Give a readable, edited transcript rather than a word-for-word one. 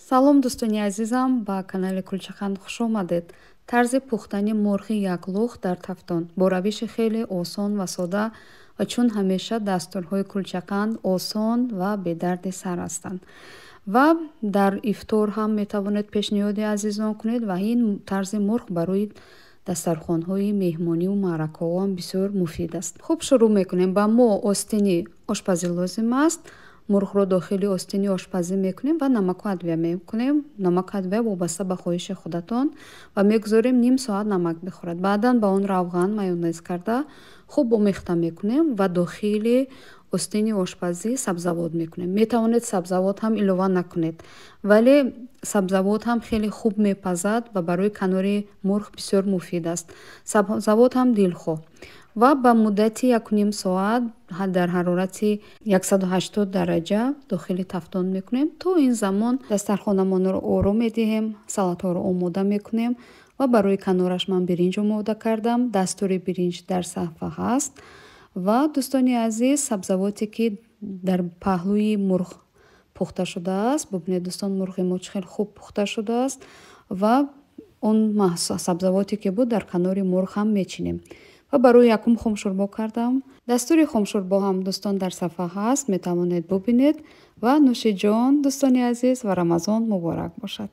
Салом, дӯстони азизам, ба канали Кулчақанд хуш омадед. Тарзи пухтани мурғи яклухт дар тафтон бо равиши хеле осон ва сода, ва чун ҳамеша дастурҳои Кулчақанд осон ва бедарди сар ҳастанд ва дар ифтор ҳам метавонед пешниҳоди азизон кунед, ва ин тарзи мурғ барои дастархонҳои меҳмониву маъракаҳо ҳам бисёр муфид аст. Хуб, шурӯъ мекунем. Ба мо остини ошпазӣ лозим аст. Мурғро дохили остини ошпазӣ мекунем ва намаку адвия мекунем. Намаку адвия вобаста ба хоҳиши худатон, ва мегузорем ним соат намак бихӯрад. Баъдан ба он равған, майонез карда хуб омехта мекунем ва дохили остини ошпазӣ сабзавот мекунем. Метавонед сабзавот ҳам илова накунед, вале сабзавот ҳам хеле хуб мепазад ва барои канори мурғ бисёр муфид аст. Сабзавот ҳам дилхоҳ, ва ба муддати 1,5 соат дар ҳарорати 180 дараҷа дохили тафтон мекунем. То ин замон дастархонамонро ором медиҳем, салатҳоро омода мекунем ва барои канораш ман биринҷ омода кардам. Дастури биринҷ дар саҳфа ҳаст. Ва дӯстони азиз, сабзавоте ки дар паҳлӯи мурғ пухта шудааст, бубинед, дӯстон, мурғи мо чӣ хеле хуб пухта шудааст, ва он сабзавоте ки буд, дар канори мурғ ҳам мечинем. Ва барои якум хомшӯрбо кардам. Дастури хомшӯрбо ҳам, дӯстон, дар сафҳа ҳаст, метавонед бубинед. Ва нӯши ҷон, дӯстони азиз, ва Рамазон муборак бошад.